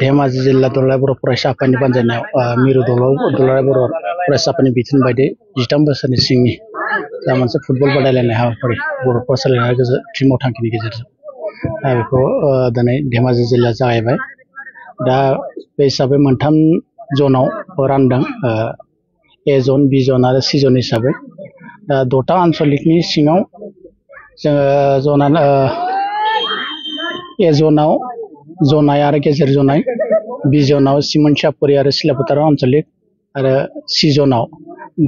धेमाजि जिल्ला दुलाराय बर' फरायसा आफादनि बानजायनायाव मिरु दुलाराय बर' फरायसा आफादनि बिथोन बायदियै 13 बोसोरनि सिंनि जा मोनसे फुटबल बादायलायनाय हाबाफारि बर' फरायसालिनि थि मावथांखिनि गेजेरजों बेखौ दिनै धेमाजि जिल्लायाव जागायबाय। दा बे हिसाबै मोनथाम जनाव रानदों, ए जन, बि जन आरो सि जन हिसाबै। दा 6टा आन्सलिकनि सिङाव जोङो ए जनाव जनाय आरो गेजेर जनाय, बि जनाव सिमोनसापुरि आरो सिलाफोथार आन्सलिक आरो सि जनाव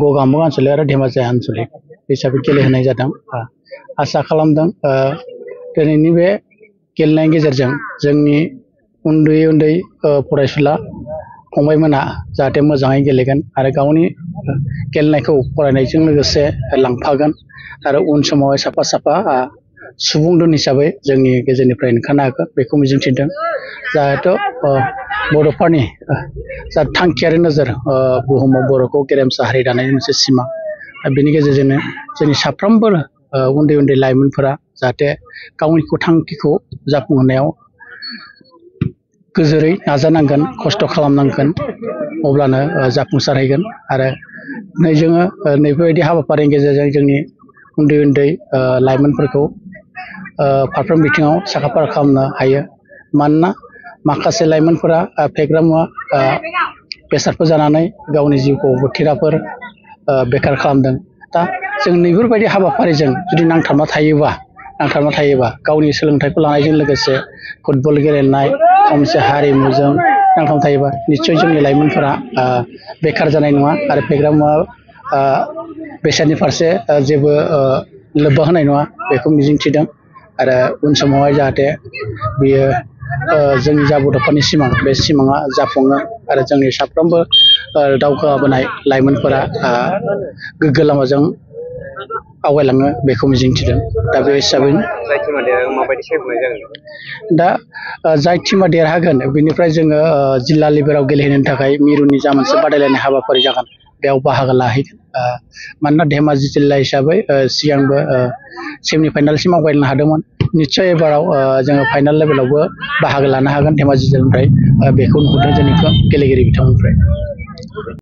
गगामुग आन्सलिक आरो धेमाजि आन्सलिक हिसाबै गेलेहोनाय जादों। आसा खालामदों दिनैनि बे गेलेनायनि गेजेरजों जोंनि उन्दै उन्दै फरायसुला फंबायमोना जाहाथे मोजाङै गेलेगोन आरो गावनि गेलेनायखौ फरायनायजों लोगोसे लांफागोन आरो उन समावहाय साफा साफा सुबुं दोन हिसाबै जोंनि गेजेरनिफ्राय ओंखारनो हागोन बेखौ मिजिंथिदों। जाहाथे बर'फोरनि जा थांखियारि नोजोर बुहुमाव बर'खौ गेरेमसा हारि दानायनि मोनसे सिमां, बेनि गेजेरजोंनो जोंनि साफ्रोमबो उन्दै उन्दै लाइमोनफोरा जाहाथे गावनि थांखिखौ जाफुंहोनायाव गोजोरै नाजानांगोन, खस्थ' खालामनांगोन, अब्लानो जाफुंसारहैगोन। आरो जोङो नैबेबायदि हाबाफारिनि गेजेरजों जोंनि उन्दै उन्दै लाइमोनफोरखौ फारफ्रोम बिथिङाव साखाफारा खालामनो हायो। मानोना माखासे लाइमोनफोरा फेग्रा मुवा बेसादफोर जानानै गावनि जिउखौ बोथिराफोर बेखार खालामदों। दा जों नैफोरबायदि हाबाफारिजों जुदि नांथाबना थायोबा गावनि सोलोंथाइखौ लानायजों लोगोसे फुटबल गेलेनाय मोनसे हारिमुजों नांथाबना थायोबा निस्सय जोंनि लाइमोनफोरा बेखार जानाय नङा आरो फेग्रा मुवा बेसादनि फारसे जेबो लोब्बा होनाय नङा बेखौ मिजिंथिदों। आरो उन समावहाय जाहाथे बियो जोंनि जा बड'फोरनि सिमां, बे सिमाङा जाफुङो आरो जोंनि साफ्रोमबो दावगाबोनाय लाइमोनफोरा गोग्गो लामाजों आवगायलाङो बेखौ मिजिंथिदों। दा बे हिसाबैनो दा जाय टिमा देरहागोन बेनिफ्राय जोङो जिल्ला लेभेलाव गेलेहैनो थाखाय मिरुनि जा मोनसे बादायलायनाय हाबाफारि जागोन बेयाव बाहागो लाहैगोन। मानोना धेमाजि जिल्ला हिसाबै सिगांबो सेमि फाइनालसिम आवगायनो हादोंमोन। निस्सय एबाराव जोङो फाइनाल लेभेलावबो बाहागो लानो हागोन धेमाजि जिल्लानिफ्राय, बेखौ नुहुरदों जोंनि गेलेगिरि बिथांमोननिफ्राय।